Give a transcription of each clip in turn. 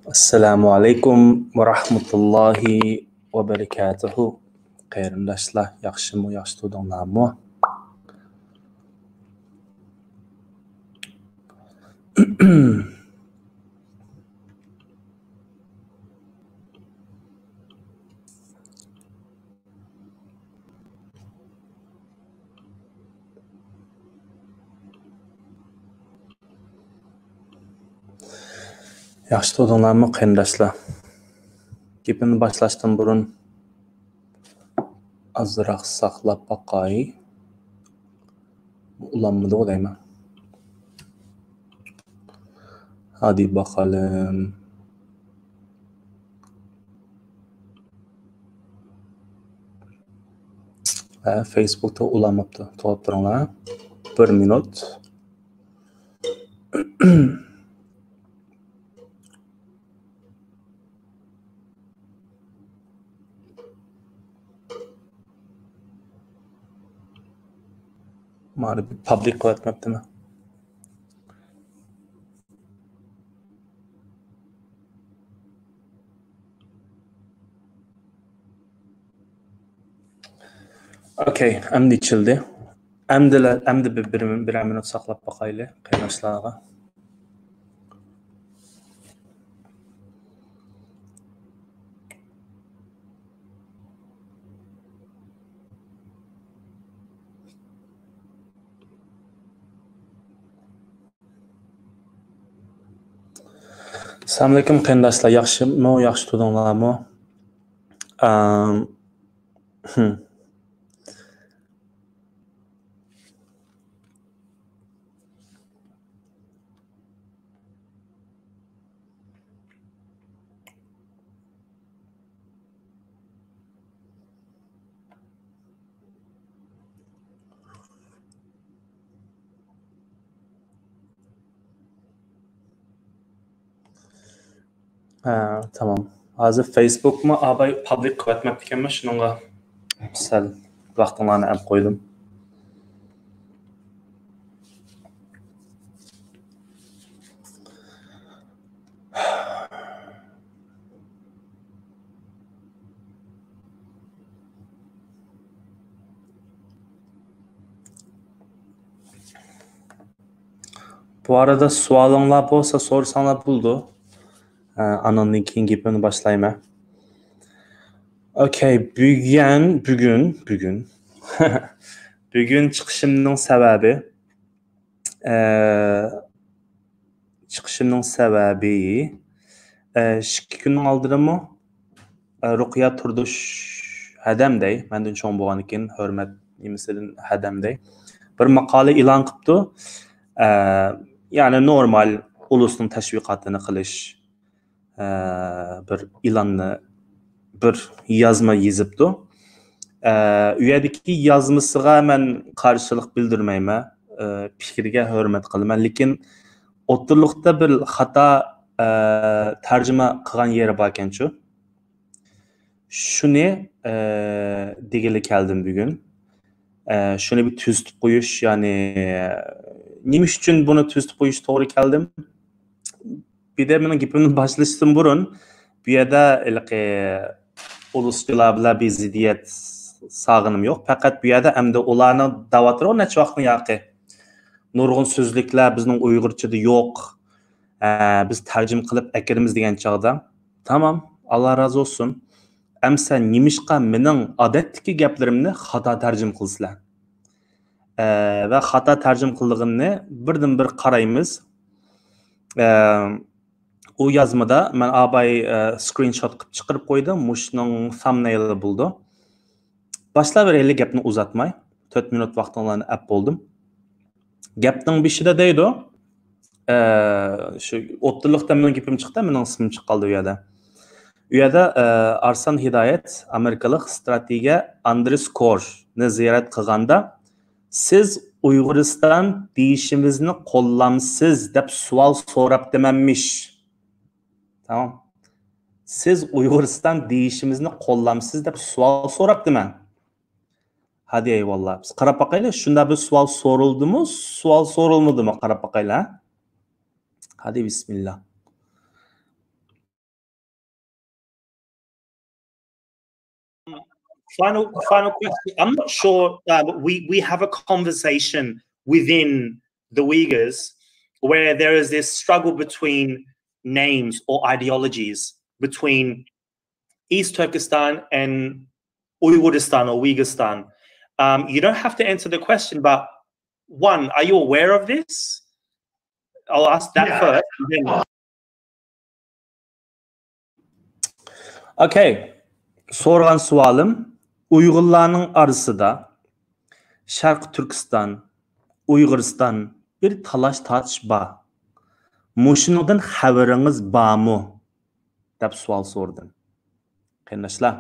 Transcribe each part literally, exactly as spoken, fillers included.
ئەسسالامۇ ئەلەيكۇم ۋە رەھمەتۇللاھى ۋە بەرىكاتۇھۇ. قېرىنداشلار، ياخشىمۇ، ياخشى تۇردۇڭلارمۇ؟ ياخشى تۇردۇڭلارمۇ، قېرىنداشلار؟ گېپىمنى باشلاشتىن بۇرۇن ئازراق ساقلاپ باقاي. ئۇلانمىدىغۇ دەيمەن. ھادى باقالىم. ھە، فېيسبۇكتا ئۇلانماپتۇ. توختاپ تۇرۇڭلار. بىر مىنۇت. مانا بىر پابلىك قىلىۋەتمەپتىمەن. ئوكەي، ئەمدى ئېچىلدى. ئەمدىلا، ئەمدى بىر، بىر، بىرەر مىنۇت ساقلاپ باقايلى قېرىنداشلارغا. ئەسسالامۇئەلەيكۇم قېرىنداشلار، ياخشىمۇ، ياخشى تۇردۇڭلارمۇ؟ ئام، ھم. ھە، تامام. ھازىر فېيسبۇكمۇ ئاباي پابلىك قىلىۋەتمەپتىكەنمەن، شۇنىڭغا سەل ۋاقتىڭلارنى ئەپ قويدۇم. بۇ ئارىدا سوئالىڭلار بولسا سورىساڭلار بولىدۇ. ئە، ئانىڭدىن كېيىن گېپىمنى باشلايمەن. ئوكەي، بۈگۈن، بۈگۈن، بۈگۈن، بۈگۈن چىقىشىمنىڭ سەۋەبى، ئە، چىقىشىمنىڭ سەۋەبى، ئە، ئىككى كۈننىڭ ئالدىدىمۇ، ئە، رۇقىيە تۇردۇش ھەدەم دەي، مەندىن چوڭ بولغاندىكىن ھۆرمەت نېمىسىدىن ھەدەم دەي، بىر ماقالە ئېلان قىپتۇ. ئە، يەنى نورمال ئۇلۇسنىڭ تەشۋىقاتىنى قىلىش، ئە، بىر ئېلاننى، بىر يازما يېزىپتۇ. ئە، ئۇ يەردىكى يازمىسىغا مەن قارشىلىق بىلدۈرمەيمەن. ئە، پىكرىگە ھۆرمەت قىلىمەن. لېكىن ئوتتۇرىلىقتا بىر خاتا، ئە، تەرجىمە قىلغان يېرى باركەنچۇ. شۇنى، ئە، دېگىلى كەلدىم بۈگۈن. ئە، شۇنى بىر تۈزىتىپ قويۇش، يەنى، نېمە ئۈچۈن بۇنى تۈزىتىپ قويۇش توغرا كەلدىم؟ بىردە مېنىڭ گېپىمنى باشلىشتىن بۇرۇن، بۇ يەردە ھېلىقى ئۇلۇسچىلار بىلەن بىر زىددىيەت سالغىنىم يوق. پەقەت بۇ يەردە ئەمدى ئۇلارنىڭ دەۋاتىدىغۇ نەچچە ۋاقىتتىن ياقى نۇرغۇن سۆزلۈكلەر بىزنىڭ ئۇيغۇرچىدا يوق. ئە، بىز تەرجىمە قىلىپ ئەكىرىمىز دېگەن چاغدا، تامام، ئاللا رازى بولسۇن. ئەمسە نېمىشقا مېنىڭ ئادەتتىكى گەپلىرىمنى خاتا تەرجىمە قىلىسىلەر؟ ئە، ۋە خاتا تەرجىمە قىلغىنىنى بىردىنبىر قارايمىز. ئە، ئۇ يازمىدا مەن ئاباي، ئە، سكرىنشوت قىلىپ چىقىرىپ قويدۇم. مۇشۇنىڭ سامنېيلى بولىدۇ. باشلاۋېرەيلى گەپنى ئۇزارتماي. تۆت مىنۇت ۋاقتىڭلارنى ئەپ بولدۇم. گەپنىڭ بېشىدا دەيدۇ، ئە، شۇ ئوتتۇرىلىقتا مېنىڭ گېپىم چىقتى، مېنىڭ ئىسمىم چىقىپ قالدى ئۇ يەردە. ئۇ يەردە، ئە، ئارسلان ھىدايەت ئامېرىكىلىق ستراتېگىيە ئاندرېس كورنى زىيارەت قىلغاندا، «سىز ئۇيغۇرىستان دېيىشىمىزنى قوللامسىز؟» دەپ سوئال سوراپتىمەنمىش. تامام. «سىز ئۇيغۇرىستان دېيىشىمىزنى قوللامسىز؟» دەپ سوئال سوراپتىمەن. ھادى ئەيۋاللا. بىز قاراپ باقايلى، شۇنداق بىر سوئال سورۇلدىمۇ، سوئال سورۇلمىدىمۇ؟ قاراپ باقايلى، ھە؟ ھادى بىسمىللا. Final, final question. I'm not sure. Uh, we, we have a conversation within the Uyghurs where there is this struggle between names or ideologies between East Turkestan and Uyghuristan or Uyghurstan. Um, you don't have to answer the question, but one, are you aware of this? I'll ask that first. And then Okay. سورىغان سوئالىم، ئۇيغۇرلارنىڭ ئارىسىدا شەرقىي تۈركىستان، ئۇيغۇرىستان بىر تالاش تارتىش بار. مۇشۇنىڭدىن خەۋىرىڭىز بارمۇ؟ دەپ سوئال سورىدىم. قېرىنداشلار،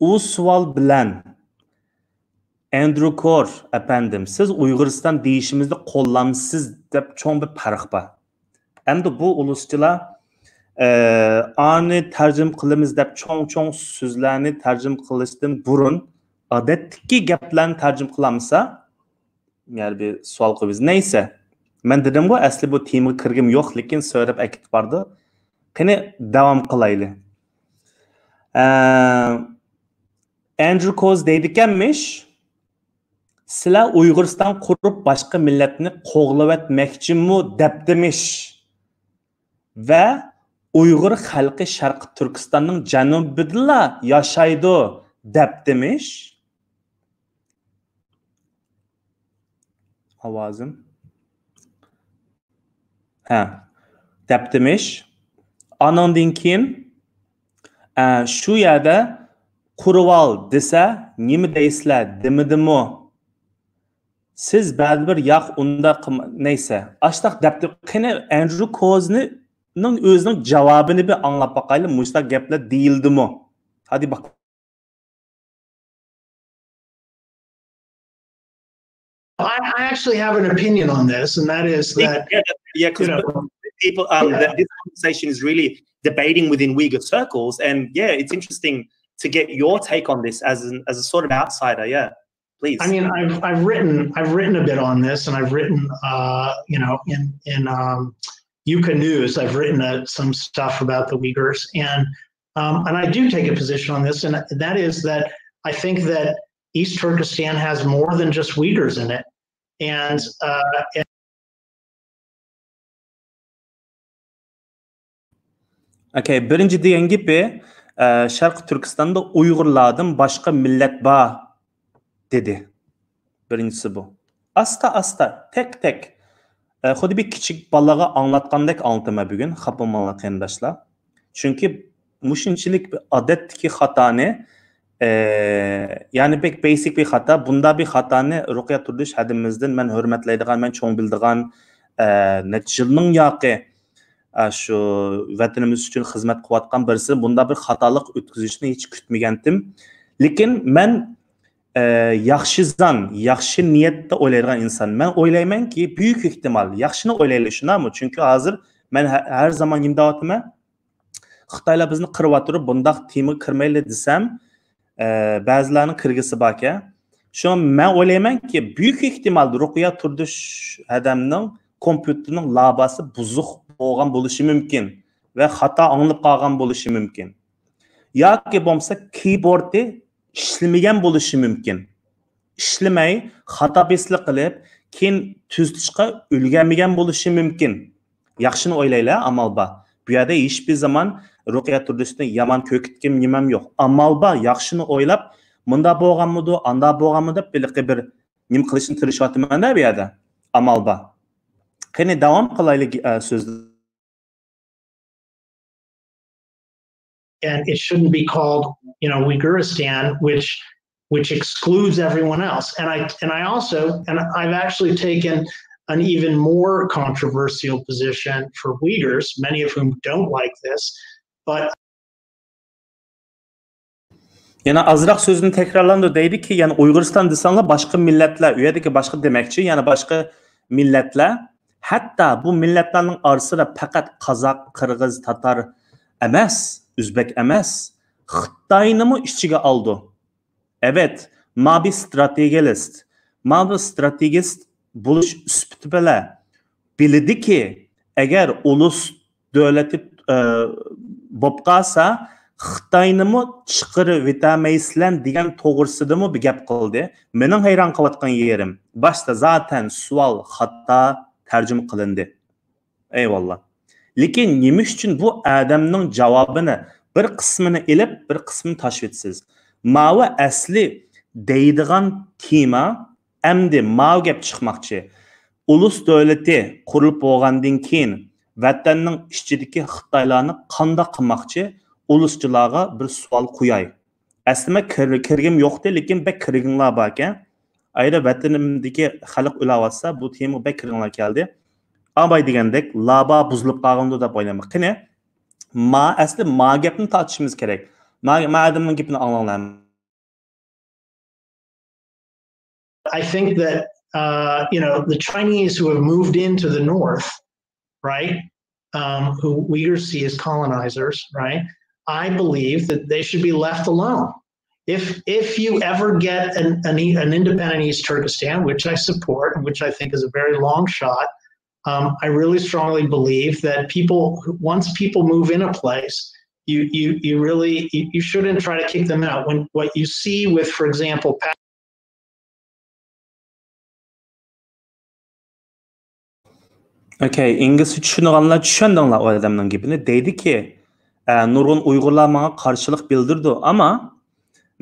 ئۇ سوئال بىلەن ئەندرۇ كور ئەپەندىم، سىز ئۇيغۇرىستان دېيىشىمىزنى قوللامسىز دەپ چوڭ بىر پەرق بار. ئەمدى بۇ ئۇلۇسچىلار ئانى تەرجىمە قىلىمىز دەپ چوڭ چوڭ سۆزلەرنى تەرجىمە قىلىشتىن بۇرۇن ئادەتتىكى گەپلەرنى تەرجىمە قىلالمىسا، يەنە بىر سوئال قويىمىز. نەيسە، مەن دېدىمغۇ، ئەسلى بۇ تېمىغا كىرگۈم يوق، لېكىن سۆرەپ ئەكېتىپ بارىدۇ. قېنى، داۋام قىلايلى. ئەندرۇ كوز دەيدىكەنمىش، سىلەر ئۇيغۇرىستان قۇرۇپ باشقا مىللەتنى قوغلىۋەتمەكچىمۇ دەپتىمىش. ۋە ئۇيغۇر خەلقى شەرقىي تۈركىستاننىڭ جەنۇبىدىلا ياشايدۇ دەپتىمىش. ئاۋازىم. ھە، دەپتىمىش. ئانىڭدىن كېيىن، ئە، شۇ يەردە قۇرۇۋال دېسە، نېمە دەيسىلەر دېمىدىمۇ؟ سىز بەرىبىر ياق ئۇنداق قىلما، نەيسە. ئاشتاق دەپتۇ. قېنى ئەندرۇ كوزنىڭ ئۆزىنىڭ جاۋابىنى بىر ئاڭلاپ باقايلى. مۇشۇنداق گەپلەر دېيىلدىمۇ؟ ھادى باق. I, I actually have an opinion on this, and that is that yeah, yeah, because people, um, that this conversation is really debating within Uyghur circles, and yeah, it's interesting to get your take on this as an, as a sort of outsider. Yeah, please. I mean, I've I've written I've written a bit on this, and I've written uh, you know in in um, Yuka News, I've written uh, some stuff about the Uyghurs, and um, and I do take a position on this, and that is that I think that East Turkestan has more than just Uyghurs in it, and uh, and Okay, birinchi degan gapi, e, Sharqiy Turkistonda Uyg'urlardan boshqa millat bor, dedi. Birinchisi bu. Asta-asta, tek-tek, e, xuddi bir kichik bolaga anglatgandek anglataman bugun, xafa bo'lmanglar qarindoshlar. Chunki mushunchalik bir odatdagi xatoni, e, ya'ni bek basic bir xato, bunda bir xatoni Ruqiya Turdish hadimizdan men hurmatlaydigan, men cho'ng bildigan, e, necha yilning yoqi, e, shu vatanimiz uchun xizmat qilayotgan birisi bunda bir xatolik o'tkazishni hech kutmagandim. Lekin men, e, yaxshi zan, yaxshi niyatda o'ylaydigan inson. Men o'ylaymanki, buyuk ehtimol yaxshini o'ylaydi, shundaqmi? Chunki hozir men ha-, har zamon nima deyapman? Xitoylar bizni qirib o'tirib, bundoq temaga kirmayli desam, e, ba'zilarning kirgisi borkan. Shu men o'ylaymanki, buyuk ehtimol Ruqiya Turdish hadamning kompyuterining lavhasi buzuq bo'lgan bo'lishi mumkin va xato anglab qolgan bo'lishi mumkin. Yoki bo'lmasa keyboardi ishlamagan bo'lishi mumkin. Ishlamay, xato beslik qilib, keyin tuzatishga ulgurmagan bo'lishi mumkin. Yaxshini o'ylaylar, amal bor. Bu yerda hech bir zamon Ruqiya Turdishni yomon ko'kitgim nimam yo'q. Amal bor, yaxshini o'ylab, munda bo'lganmidi, anda bo'lganmi deb bir, bir nima qilishni tirishyapman-da bu yerda. Amal bor. Qani davom qilaylik, e, so'zni. And it shouldn't be called, you know, Uiguristan, which which excludes everyone else. And I and I also and I've actually taken an even more controversial position for Uyghurs, many of whom don't like this, but Yana azraq so'zni takrorlandi, deydiki, yana Uyg'uriston desanglar boshqa millatlar, u yerdagi boshqa demakchi, yana boshqa millatlar, hatto bu millatlarning orasida faqat qozoq, qirg'iz, tatar emas, o'zbek emas, Xitoynimi ichiga oldi. Evet, ma bir strategist. Ma bir strategist bo'lish sifati bilan bilidiki, agar ulus davlati, e, bo'lib qolsa, خىتاينىمۇ چىقىرىۋېتەلمەيسىلەر دېگەن توغرىسىدىمۇ بىر گەپ قىلدى. مېنىڭ ھەيران قېلىۋاتقان يېرىم، باشتا زاتەن سوئال خاتا تەرجىمە قىلىندى. ئەيۋاللا. لېكىن نېمە ئۈچۈن بۇ ئادەمنىڭ جاۋابىنى بىر قىسمىنى ئېلىپ، بىر قىسمىنى تاشلىۋېتىسىز؟ ماۋۇ ئەسلى دەيدىغان تېما، ئەمدى ماۋۇ گەپ چىقماقچى. ئۇلۇس دۆلىتى قۇرۇلۇپ بولغاندىن كېيىن، ۋەتەننىڭ ئىچىدىكى خىتايلارنى قانداق قىلماقچى؟ ئۇلۇسچىلارغا بىر سوئال قوياي. ئەسلىمە كىر-، كىرگۈم يوقتى، لېكىن بەك كىرگۈڭلار باركەن. ئايرى ۋەتىنىمدىكى خەلق ئۆلەۋاتسا، بۇ تېمىغا بەك كىرگۈڭلار كەلدى. ئاباي دېگەندەك، لابا بۇزۇلۇپ قالغىنىدۇ دەپ ئويلايمەن. قېنى، ما، ئەسلى ما گەپنى تارتىشىمىز كېرەك. ما، ما ئادەمنىڭ گېپىنى ئاڭلاڭلار. I think that uh, you know the Chinese who have moved into the north, right? Um, who Uyghurs see as colonizers, right? I believe that they should be left alone. If if you ever get an, an, an independent East Turkestan, which I support, and which I think is a very long shot, um, I really strongly believe that people once people move in a place, you you you really you, you shouldn't try to kick them out. When what you see with, for example, ئوكەي، ئىنگلىزچە چۈشىنىدىغانلار چۈشەندىڭلار ئۇ ئادەمنىڭ گېپىنى. دەيدىكى، ئە، نۇرغۇن ئۇيغۇرلار ماڭا قارشىلىق بىلدۈرىدۇ، ئەمما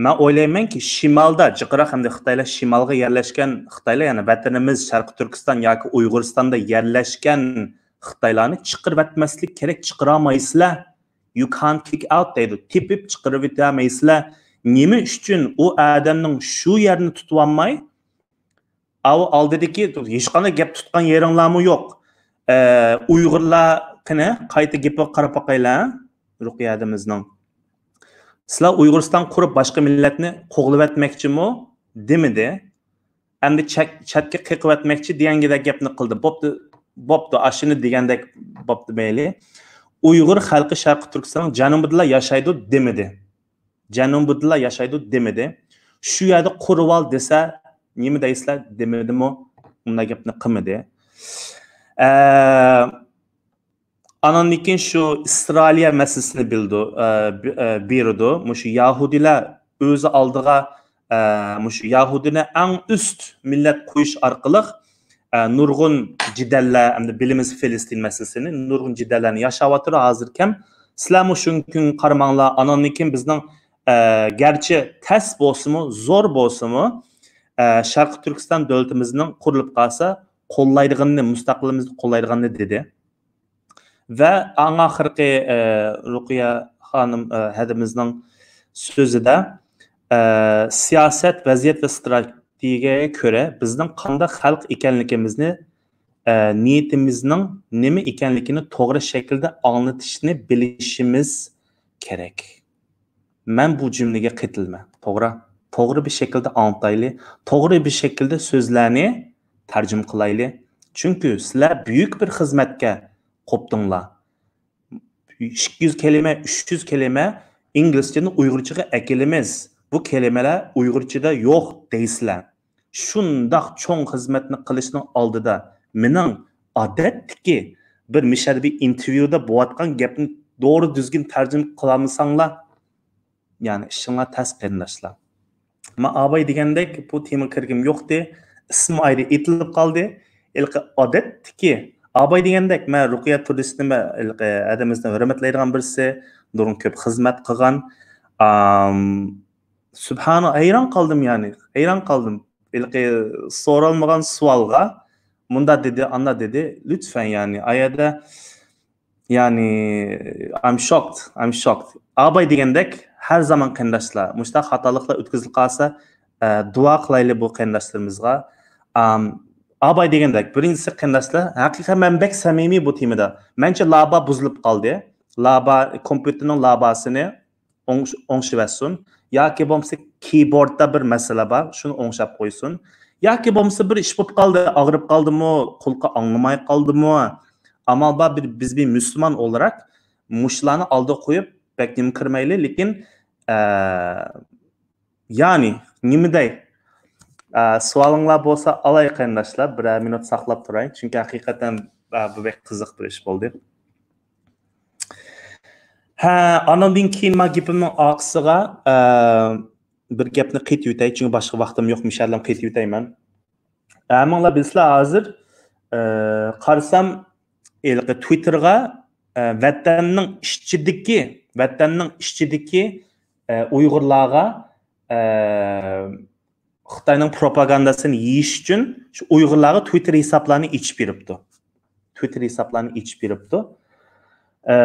مەن ئويلايمەنكى، شىمالدا جىقراق، ئەمدى خىتايلار شىمالغا يەرلەشكەن خىتايلار، يەنى ۋەتىنىمىز شەرقىي تۈركىستان ياكى ئۇيغۇرىستاندا يەرلەشكەن خىتايلارنى چىقىرىۋەتمەسلىك كېرەك، چىقىرالمايسىلەر. You can't kick out دەيدۇ. تېپىپ چىقىرىۋېتەلمەيسىلەر. نېمە ئۈچۈن ئۇ ئادەمنىڭ شۇ يەرنى تۇتۇۋالماي، ئاۋۇ ئالدىدىكى ھېچقانداق گەپ تۇتقان يېرىڭلارمۇ يوق. ئە، ئۇيغۇرلار، قېنى، قايتا گېپىگە قاراپ باقايلى، ھە؟ رۇقىيە ھەدىمىزنىڭ. سىلەر ئۇيغۇرىستان قۇرۇپ باشقا مىللەتنى قوغلىۋەتمەكچىمۇ؟ دېمىدى. ئەمدى چەت-، چەتكە قېقىۋەتمەكچى دېگەنگىدەك گەپنى قىلدى. بوپتۇ، بوپتۇ، ئاشۇنى دېگەندەك بوپتۇ مەيلى. ئۇيغۇر خەلقى شەرقىي تۈركىستاننىڭ جەنۇبىدىلا ياشايدۇ دېمىدى. جەنۇبىدىلا ياشايدۇ دېمىدى. شۇ يەردە قۇرۇۋال دېسە، نېمە دەيسىلەر دېمىدىمۇ؟ ئۇنداق گەپنى قىلمىدى. ئە، ئاناندىن كېيىن شۇ ئىسرائىلىيە مەسىلىسىنى بىلدى، ئە، بى-، ئە، بېرىدۇ. مۇشۇ يەھۇدىيلار ئۆزى ئالدىغا، ئە، مۇشۇ يەھۇدىينى ئەڭ ئۈست مىللەت قويۇش ئارقىلىق، ئە، نۇرغۇن جېدەللەر، ئەمدى بىلىمىز فىلىستىن مەسىلىسىنى، نۇرغۇن جېدەللەرنى ياشاۋاتىدۇ ھازىر كەم. سىلەرمۇ شۇ كۈنگە قارىماڭلار، ئاناندىن كېيىن بىزنىڭ، ئە، گەرچە تەس بولسىمۇ، زور بولسىمۇ، ئە، شەرقىي تۈركىستان دۆلىتىمىزنىڭ قۇرۇلۇپ قالسا، قوللايدىغىنىنى، مۇستەقىللىقىمىزنى قوللايدىغىنىنى دېدى. ۋە ئەڭ ئاخىرقى، ئە، رۇقىيە خانىم، ئە، ھەدىمىزنىڭ سۆزىدە، ئە، سىياسەت، ۋەزىيەت ۋە ستراتېگىيەگە كۆرە بىزنىڭ قانداق خەلق ئىكەنلىكىمىزنى، ئە، نىيىتىمىزنىڭ نېمە ئىكەنلىكىنى توغرا شەكىلدە ئاڭلىتىشنى بىلىشىمىز كېرەك. مەن بۇ جۈملىگە قېتىلىمەن. توغرا. توغرا بىر شەكىلدە ئاڭلىتايلى، توغرا بىر شەكىلدە سۆزلەرنى تەرجىمە قىلايلى. چۈنكى سىلەر بۈيۈك بىر خىزمەتكە قوپتۇڭلار. ئىككى يۈز كەلىمە، ئۈچ يۈز كەلىمە ئىنگلىزچىدىن ئۇيغۇرچىغا ئەكېلىمىز. بۇ كەلىمىلەر ئۇيغۇرچىدا يوق دەيسىلەر. شۇنداق چوڭ خىزمەتنى قىلىشنىڭ ئالدىدا مېنىڭ ئادەتتىكى بىر مىشەدە بىر ئىنتېرۋيۇدا بولۇۋاتقان گەپنى دورا دۈزگۈن تەرجىمە قىلالمىساڭلار، يەنى ئىشىڭلار تەس، قېرىنداشلار. مەن ئاباي دېگەندەك بۇ تېمىغا كىرگۈم يوقتى. ئىسمى ئايرى ئېيتىلىپ قالدى. ھېلىقى ئادەتتىكى ئاباي دېگەندەك، مەن رۇقىيە تۇردىسىنى، مەن ھېلىقى ھەدىمىزنى ھۆرمەتلەيدىغان بىرسى، نۇرغۇن كۆپ خىزمەت قىلغان. ئام، سۇبھانە، ھەيران قالدىم يەنى. ھەيران قالدىم. ھېلىقى سورالمىغان سوئالغا مۇندا دېدى، ئاندا دېدى. لۈتفەن يەنى. ئايەدە يەنى، I'm shocked, I'm shocked. ئاباي دېگەندەك، ھەر زامان قېرىنداشلار، مۇشۇنداق خاتالىقلار ئۆتكۈزۈلۈپ قالسا، ئە، دۇئا قىلايلى بۇ قېرىنداشلىرىمىزغا. ئام، ئاباي دېگەندەك، بىرىنچىسى قېرىنداشلار، ھەقىقەتەن مەن بەك سەمىمىي بۇ تېمىدا. مەنچە لابا بۇزۇلۇپ قالدى. لابا، كومپيۇتېرنىڭ لاباسىنى ئوڭش-، ئوڭشىۋەتسۇن. ياكى بولمىسا كىيبوردتا بىر مەسىلە بار، شۇنى ئوڭشاپ قويسۇن. ياكى بولمىسا بىر ئىش بولۇپ قالدى، ئاغرىپ قالدىمۇ، قۇلىقى ئاڭلىماي قالدىمۇ؟ ئامال بار، بىر، بىز بىر مۇسۇلمان ئولاراق مۇشۇلارنى ئالدىغا قويۇپ بەك نېمە كىرمەيلى، لېكىن، ئە، يەنى نېمە دەي؟ ئە، سوئالىڭلار بولسا ئالاي قېرىنداشلار، بىرەر مىنۇت ساقلاپ تۇراي، چۈنكى ھەقىقەتەن، ئە، بۇ بەك قىزىق بىر ئىش بولدى. ھە، ئانىڭدىن كېيىن مەن گېپىمنىڭ ئارقىسىغا، ئە، بىر گەپنى قېتىۋېتەي، چۈنكى باشقا ۋاقتىم يوق، مۇشۇ يەردىن قېتىۋېتەيمەن. ھەممىڭلار بىلىسىلەر ھازىر، ئە، قارىسام، ھېلىقى تۋىتتېرغا، ئە، ۋەتەننىڭ ئىچىدىكى، ۋەتەننىڭ ئىچىدىكى، ئە، ئۇيغۇرلارغا، ئە، خىتاينىڭ پروپاگانداسىنى يېيىش ئۈچۈن شۇ ئۇيغۇرلارغا تۋىتتېر ھېسابلارنى ئېچىپ بېرىپتۇ. تۋىتتېر ھېسابلارنى ئېچىپ بېرىپتۇ. ئە،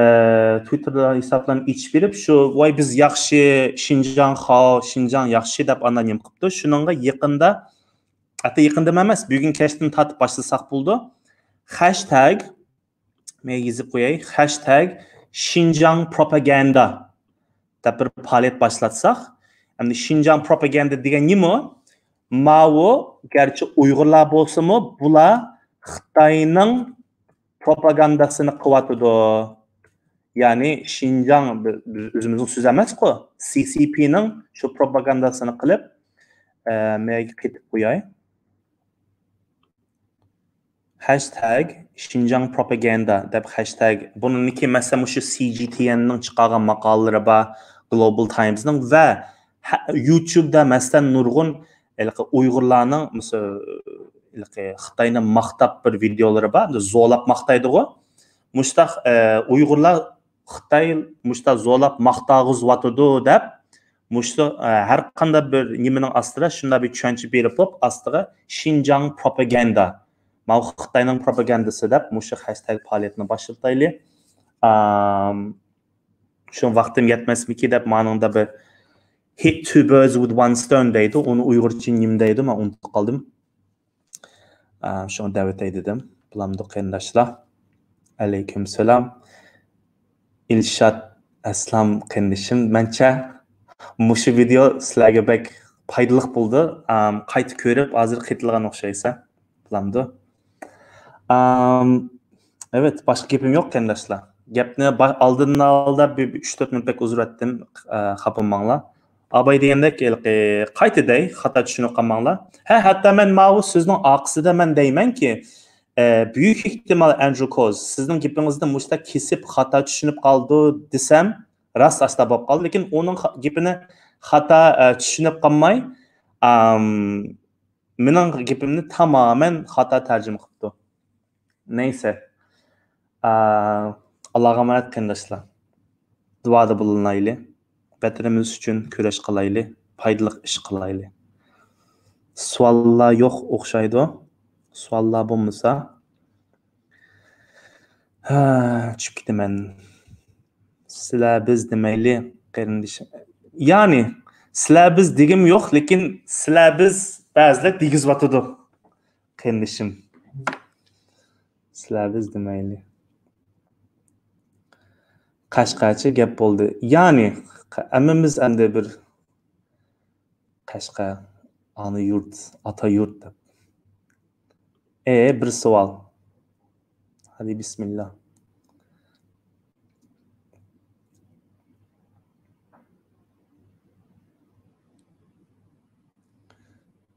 تۋىتتېر ھېسابلارنى ئېچىپ بېرىپ، شۇ، «ۋاي، بىز ياخشى، شىنجاڭ خاۋ، شىنجاڭ ياخشى» دەپ ئانداق نېمە قىپتۇ. شۇنىڭغا يېقىندا، ھەتتا يېقىن دېمەيمەن، بۈگۈن كەچتىن تارتىپ باشلىساق بولىدۇ. خەشتەگ، مەن يېزىپ قوياي، خەشتەگ شىنجاڭ پروپاگاندا دەپ بىر پائالىيەت باشلاتساق، ئەمدى شىنجاڭ پروپاگاندا دېگەن نېمە؟ ماۋۇ گەرچە ئۇيغۇرلار بولسىمۇ، بۇلار خىتاينىڭ پروپاگانداسىنى قىلىۋاتىدۇ. يەنى شىنجاڭ، بىز، بىز ئۆزىمىزنىڭ سۆزى ئەمەسقۇ، سى سى پىنىڭ شۇ پروپاگانداسىنى قىلىپ، ئە، مەيگە قېتىپ قوياي. خەشتەگ شىنجاڭ پروپاگاندا دەپ خەشتەگ. بۇنىڭكى، مەسىلەن، مۇشۇ سى جى تي ئېننىڭ چىقارغان ماقالىلىرى بار، گلوبال تايمسنىڭ ۋە ھە-، يۇتيۇبدا، مەسىلەن، نۇرغۇن ھېلىقى ئۇيغۇرلارنىڭ، مىسال، ھېلىقى خىتاينى ماختاپ بىر ۋىدېئولىرى بار، زورلاپ ماختايدىغۇ. مۇشتاق، ئە، ئۇيغۇرلار خىتاي مۇشتا زورلاپ ماختاغۇزۇۋاتىدۇ دەپ، مۇشتا، ئە، ھەر قانداق بىر نېمىنىڭ ئاستىدا شۇنداق بىر چۈشەنچە بېرىپ بولۇپ، ئاستىغا شىنجاڭ پروپاگاندا، ماۋۇ خىتاينىڭ پروپاگاندىسى دەپ مۇشۇ خەشتەگ پائالىيەتنى باشلىتايلى. ئام، شۇ ۋاقتىم يەتمەسمىكى دەپ، مانىڭدا بىر «hit two birds with one stone» دەيدۇ. ئۇنى ئۇيغۇرچە نېمە دەيدۇ؟ مەن ئۇنتۇپ قالدىم. ئا، شۇڭا دەۋېتەي دېدىم. بولامدۇ قېرىنداشلار؟ ئەلەيكۇم سالام. ئىلشات ئەسلام قېرىندىشىم، مەنچە مۇشۇ ۋىدېئو سىلەرگە بەك پايدىلىق بولدى. ئام، قايتا كۆرۈپ، ھازىر قېتىلغان ئوخشايسەن. بولامدۇ؟ ئام، ئەۋەت، باشقا گېپىم يوق، قېرىنداشلار. گەپنى با-، ئالدىن ئالدا بىر، بىر ئۈچ تۆت مىنۇت بەك ئۇزىراتتىم، ئە، خاپا بولماڭلار. ئاباي دېگەندەك، ھېلىقى، قايتا دەي، خاتا چۈشىنىپ قالماڭلار. ھە، ھەتتا مەن ماۋۇ سۆزنىڭ ئارقىسىدا مەن دەيمەنكى، ئە، بۈيۈك ئېھتىمال، ئەندرۇ كوز، سىزنىڭ گېپىڭىزنى مۇشتا كېسىپ خاتا چۈشىنىپ قالدى دېسەم، راست ئاشتا بولۇپ قالدى. لېكىن ئۇنىڭ خا-، گېپىنى خاتا، ئە، چۈشىنىپ قالماي، ئام، مېنىڭ گېپىمنى تامامەن خاتا تەرجىمە قىپتۇ. نەيسە. ئا، ئاللاغا ئامانەت قېرىنداشلار. دۇئادا بولۇنايلى. ۋەتىنىمىز ئۈچۈن كۈرەش قىلايلى. پايدىلىق ئىش قىلايلى. سوئاللار يوق ئوخشايدۇ. سوئاللار بولمىسا، ھە، چۈشۈپ كېتىمەن. سىلەر بىز دېمەيلى، قېرىندىشىم. يەنى، سىلەر بىز دېگۈم يوق، لېكىن سىلەر بىز بەزىلەر دېگۈزۈۋاتىدۇ، قېرىندىشىم. سىلەر بىز دېمەيلى. قەشقەرچە گەپ بولدى. يەنى، ھەممىمىز ئەمدى بىر قەشقەر، ئانا يۇرت، ئاتا يۇرت دەپ. ئە، بىر سوئال. ھادى بىسمىللا.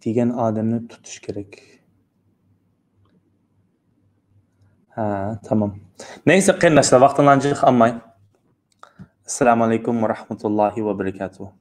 دېگەن ئادەمنى تۇتۇش كېرەك. ھە، تامام. نەيسە، قېرىنداشلار، ۋاقتىڭلارنى جىق ئالماي. ئەسسالامۇ ئەلەيكۇم ۋە رەھمەتۇللاھى ۋە بەرىكاتۇھ.